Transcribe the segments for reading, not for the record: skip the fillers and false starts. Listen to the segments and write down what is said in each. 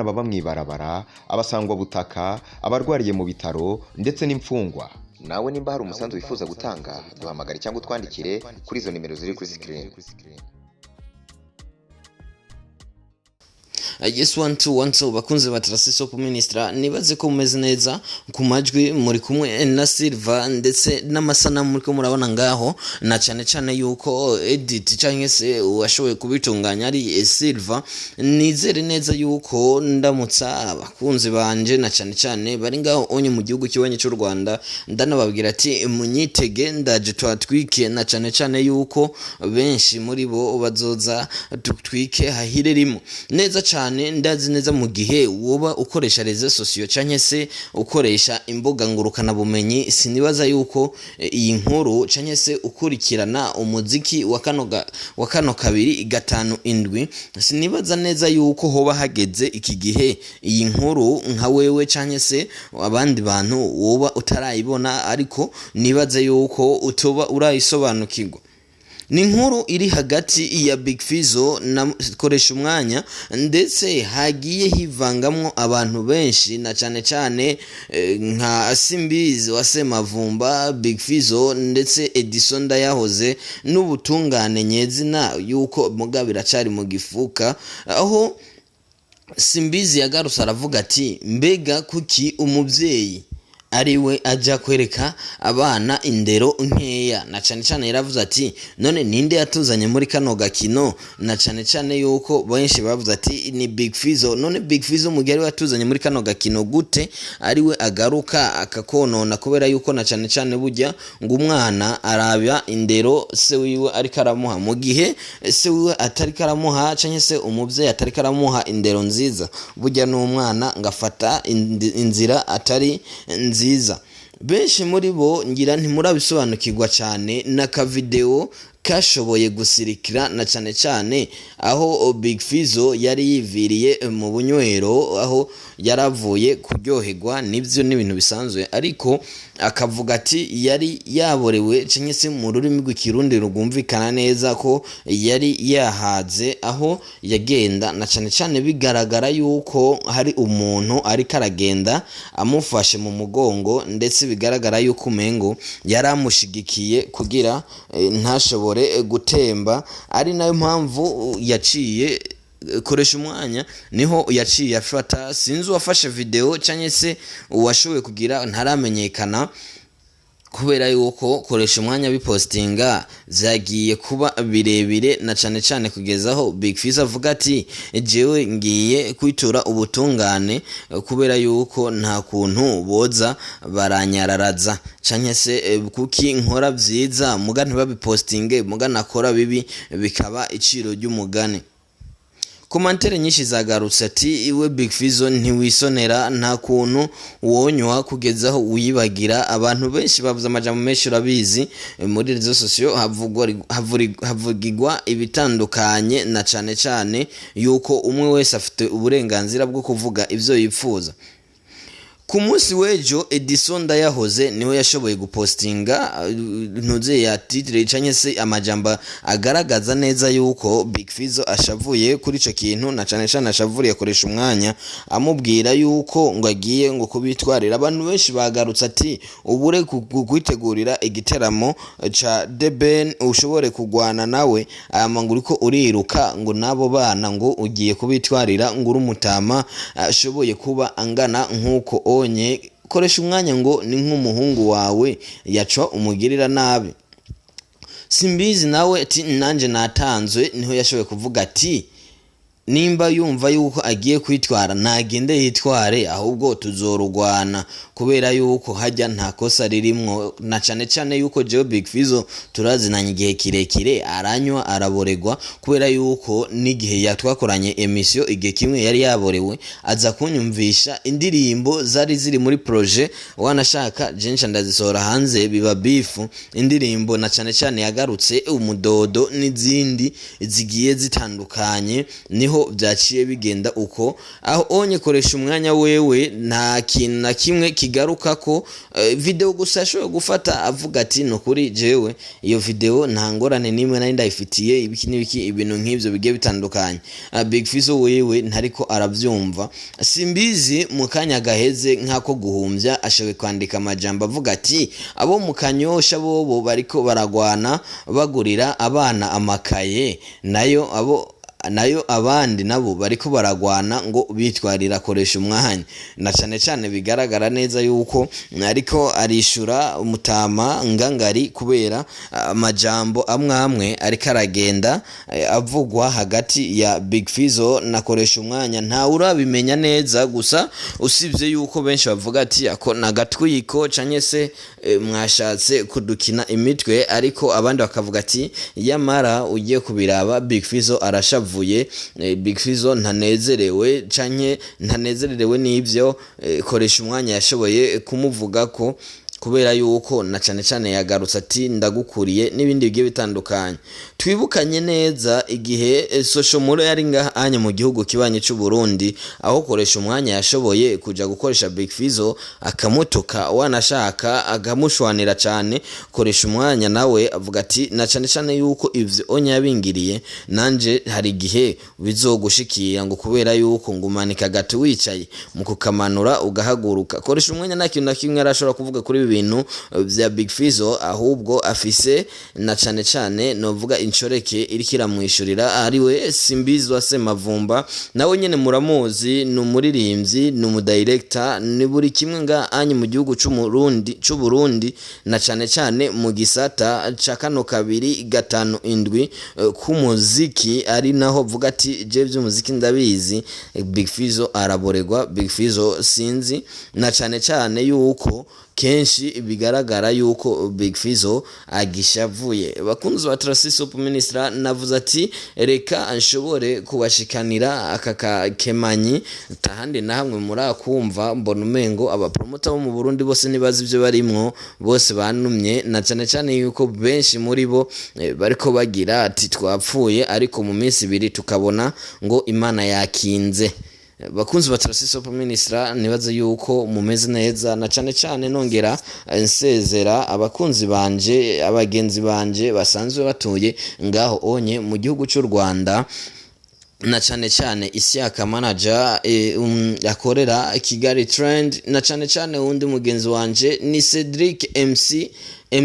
Baba mw'ibarabara, abasangwabutaka, abarwariye mu bitaro ndetse n'imfungwa. Nawe nimba hari umusanzu wifuza gutanga, duhamagare cyangwa utwandikire kuri izo nimero ziri kuri screen. Yes, one two one two, bakunze ba Trasi Soap Minister, nibaze ko mumeze neza. Ku majwi muri kumwe na Silva, ndetse n'amasanamu muriko murabona ngaho, na cyane cyane yuko edit cyangwa se uwashoboye kubitunganya ari Silva. Nizere neza yuko ndamutsa abakunzi banje, na cyane cyane bari ngaho onye mu gihugu kibanyi cy'u Rwanda, ndanababwira ati munyitege, ndaje twatwike, na cyane cyane yuko benshi muri bo bazoza tutwike hahire rimwe neza cyane. Ndazi neza mu gihe woba ukoresha réseaux sociaux canke se ukoresha imbuga ngurukana bumenyi, sinibaza yuko iyi nkuru canke se ukurikirana umuziki wa kano 257, sinibaza neza yuko hoba hageze iki gihe iyi nkuru nka wewe canke se abandi bantu woba utarayibona, ariko nibaze yuko utoba urayisobanukirwa. Ni inkuru iri hagati ya Big Fizzo na Koresha Umwanya, ndetse hagiye hivangamwo abantu benshi, na cyane cyane nka Simbizi wa Semavumba, Big Fizzo ndetse Edison Ndayahoze n'ubutungane nyezina, yuko muga biracari mu gifuka, aho Simbizi yagarutse aravuga ati: "Mbega kuki umubyeyi ari we ajya kwereka abana indero nkeya?" Na cyane cyane yaravuze ati: "None ninde yatuzanye muri kano gakino?" Na cyane cyane yuko benshi bavuze ati ni Big Fizzo. None Big Fizzo mu gihe ari we yatuzanye muri kano gakino, gute ari we agaruka akakonona? Kubera yuko na cyane cyane burya ngo umwana araba indero se wiwe ariko aramuha. Mu gihe se wiwe atariko aramuha cyangwa se umubyeyi atariko aramuha indero nziza, burya n'umwana ngafata inzira atari nziza. Benshi muri bo ngira ntimurabisobanukirwa cyane n'akavideo kashoboye gusirikira, na cyane cyane aho Big Fizzo yari yiviriye mu bunywero, aho yaravuye kuryoherwa nibyo n'ibintu bisanzwe, ariko akavuga ati yari yaborewe, cyangwa se mu rurimi rw'Ikirundi rwumvikana neza ko yari yahaze, aho yagenda na cyane cyane bigaragara yuko hari umuntu ariko aragenda amufashe mu mugongo, ndetse bigaragara yuko umengo yari amushigikiye kugira ntashobore gutemba. Ari nayo mpamvu yaciye Koresha Umwanya niho yaciye afata, sinzi uwafashe video cyangwa se uwashoboye kugira, ntaramenyekana, kubera yuko Koresha Umwanya bipostinga vyagiye kuba birebire, na cane cane kugeza aho Big Fizzo avuga ati: "Jewe ngiye kwitura ubutungane, kubera yuko nta kuntu boza baranyararaza, canke se kuki nkora vyiza muga ntibabipostinge, muga nakora bibi bikaba iciro ry'umugani." Commentaires nyinshi zagarutse ati: "Iwe Big Fizzo ntiwisonera, nta kuntu wonywa kugeza aho wibagira." Abantu benshi bavuze amajambo menshi, urabizi muri réseaux sociaux havugirwa ibitandukanye, na cane cane yuko umwe wese afite uburenganzira bwo kuvuga ivyo yipfuza. Ku munsi w'ejo Edison Ndayahoze niwe yashoboye gupostinga ntuze ya titre canke se amajambo agaragaza neza yuko Big Fizzo ashavuye kuri ico kintu, na cane cane ashavuriye akoresha umwanya, amubwira yuko ngo agiye ngo kubitwarira. Abantu benshi bagarutse ati ubure kwitegurira igiteramo ca The Ben ushobore kugwana nawe, aya ngo uriko uriruka ngo n'abo bana ngo ugiye kubitwarira, ngo uri umutama ashoboye kuba angana nk'uko onye, Koresha Umwanya ngo ni nk'umuhungu wawe yaca umugirira nabi. Simbizi nawe ati nanje natanzwe, niho yashoboye kuvuga ati nimba yumva yuko agiye kwitwara nagende yitware, ahubwo tuzorugwana, kubera yuko hajya nta kosa ririmwo, na cane cane yuko jewe Big Fizzo turazinanye igihe kirekire, aranywa araboregwa, kubera yuko n'igihe yatwakoranye émission igihe kimwe yari yaborewe, aza kunyumvisha indirimbo zari ziri muri projet, wanashaka jenshi ndazisohora hanze biba bifu indirimbo, na cane cane yagarutse umudodo n'izindi zigiye zitandukanye. Niho Niho byaciye bigenda uko. Aho onye koresha umwanya wewe nta kintu na kimwe kigaruka ko video gusa yashoboye gufata avuga ati: "Nukuri jewe iyo video nta ngorane nimwe nari ndayifitiye", ibiki n'ibiki, ibintu nk'ivyo bigiye bitandukanye. Big Fizzo wewe ntariko aravyumva, simbizi. Mu kanya gaheze nk'ako guhumbya ashoboye kwandika amajambo avuga ati: "Abo mu Kanyosha bobo bariko baragwana bagurira abana amakaye, nayo abo nayo abandi nabo bariko baragwana ngo bitwarira koresha umwanya." Na cane cane bigaragara neza yuko ariko arishura umutama ngangari kubera amajambo amwe amwe ariko aragenda avugwa hagati ya Big Fizzo na koresha umwanya. Ntawe urabimenya neza, gusa usibye yuko benshi bavuga ati ako nagatwiko canke se mwashatse kudukina imitwe, ariko abandi bakavuga ati yamara ugiye kubiraba Big Fizzo arashavuye, Big Fizzo ntanezerewe canke ntanezerewe n'ivyo koresha umwanya yashoboye kumuvuga ko, kubera yuko na cane cane yagarutse ati ndagukuriye n'ibindi bigiye bitandukanye. Twibukanye neza igihe Social Mula yari ngaha anya mu gihugu kibanyi c'u Burundi, aho koresha umwanya yashoboye kuja gukoresha Big Fizzo akamutuka, wanashaka akamushwanira cane. Koresha umwanya nawe avuga ati na cane cane yuko ivyo onya yabingiriye, nanje hari igihe bizogushikira, ngo kubera yuko ngumanika agati wicaye mu kukamanura ugahaguruka. Koresha umwanya nta kintu na kimwe arashobora kuvuga kuri ibi bintu vya Big Fizzo, ahubwo afise na cane cane novuga inshoreke iriko iramwishurira, ariwe Simbizwa Semavumba. Nawe nyene muramuzi, ni umuririmbyi, ni umudirector, ni buri kimwe nga anyi mu gihugu c'Umurundi c'Uburundi, na cane cane mu gisata ca kano 257 k'umuziki, ari naho vuga ati je vy'umuziki ndabizi. Big Fizzo araboregwa. Big Fizzo sinzi, na cane cane yuko kenshi bigaragara yuko Big Fizzo agishavuye. Bakunzi ba Trasi Super Minister, navuze ati reka nshobore kubashikanira aka kakemanyi tahandi na hamwe murakumva. Mbona umengo abapromota bo mu Burundi bose ntibazi ivyo barimwo, bose banumye, na cane cane yuko benshi muri bo bariko bagira ati twapfuye, ariko mu minsi 2 tukabona ngo Imana yakinze. Bakunzi ba Trasi Super Minister, nibaze yuko mumeze neza, na cane cane nongera nsezera abakunzi banje, abagenzi banje basanzwe batuye ngaho onye mu gihugu c'u Rwanda, na cane cane Isiaka manager akorera Kigali Trend, na cane cane wundi mugenzi wanje ni Cedric MC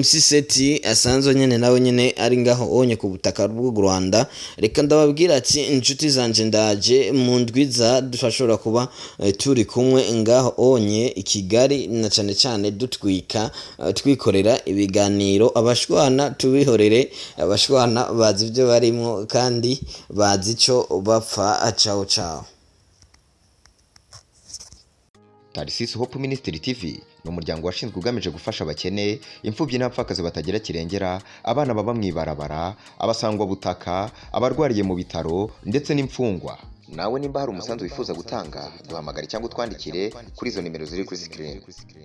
Seti, asanzwe nyene nawe nyene ari ngaho onye ku butaka bw'u Rwanda. Reka ndababwira ati inshuti zanje, ndaje mu ndwiza dushobora kuba turi kumwe ngaho onye i Kigali, na cane cane dutwika, twikorera ibiganiro. Abashwana tubihorere, abashwana bazi ibyo barimo kandi bazi ico bapfa. Ciao ciao. Tarisisi Hope Ministry TV ni umuryango washinzwe ugamije gufasha abakene, imfubyi n'abapfakazi batagira kirengera, abana baba mu ibarabara, abasangwabutaka, abarwariye mu bitaro ndetse n'imfungwa. Nawe nimba hari umusanzu wifuza gutanga, duhamagare cyangwa utwandikire kuri izo nimero ziri kuri screen.